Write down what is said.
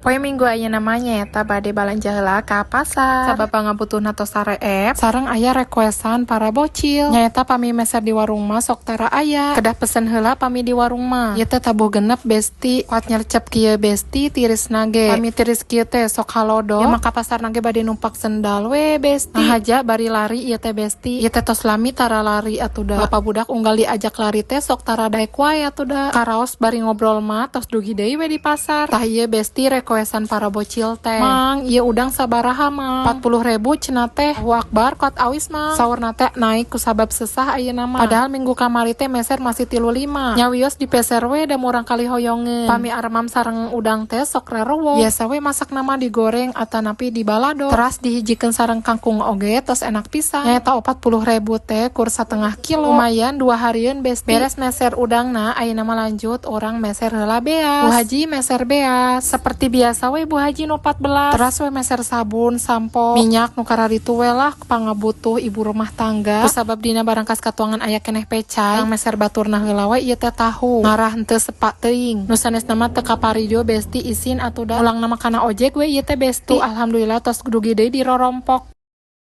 Poe Minggu ayeuna mah nyaeta bade balanja heula ka pasar. Sabab pangabutuhna tos sareep, sareng aya requestan para bocil. Nyaeta pami meser di warung mah sok tara aya. Kedah pesen heula pami di warung mah. Ieu teh tabuh genep, Besti. Kuat nyercep kieu, Besti, tirisna ge. Pami tiris kieu teh sok halodo. Ieu mah ka pasar na ge bade numpak sendal we, Besti. Nah haja bari lari ieu teh, Besti. Ieu teh tos lami tara lari atuh da. Bapak budak unggal diajak lari teh sok tara daek wae atuh da. Karaos bari ngobrol mah tos dugi deui we di pasar. Tah, ieu, Besti, requestan para bocil teh. "Mang, ieu udang sabaraha, Mang?" "40 ribu," cenah teh. "Allahu akbar, kot awis, Mang." Saurna teh naik kusabab sesah ayeuna mah. Padahal minggu kamari teh meser masih 35. Nya wios dipeser we da murang kali hoyongeun. Pami aremam sareng udang teh sok rerewok. Biasa we masakna mah digoreng atanapi di balado. Teras dihijikeun sareng kangkung oge tos enak pisan. Nyaeta 40 ribu teh kur satengah kilo. Lumayan 2 harieun, Besti. Beres meser udangna, ayeuna mah lanjut urang meser heula beas. Bu Haji meser beas. Seperti biasa we Bu Haji nu 14. Teras we meser sabun, sampo, minyak, nu kararitu we lah pangabutuh ibu rumah tangga. Kusabab dina barangkas katuangan aya keneh pecai, urang meser baturna heula we. Ieu teh tahu. Ngarah henteu sepak teuing. Nu sanesna mah teu kaparijo, Besti, isin atuh da. Ulangna mah kana ojek we ieu teh, Besti. Tuh, alhamdulillah tos dugi deui di rorompok.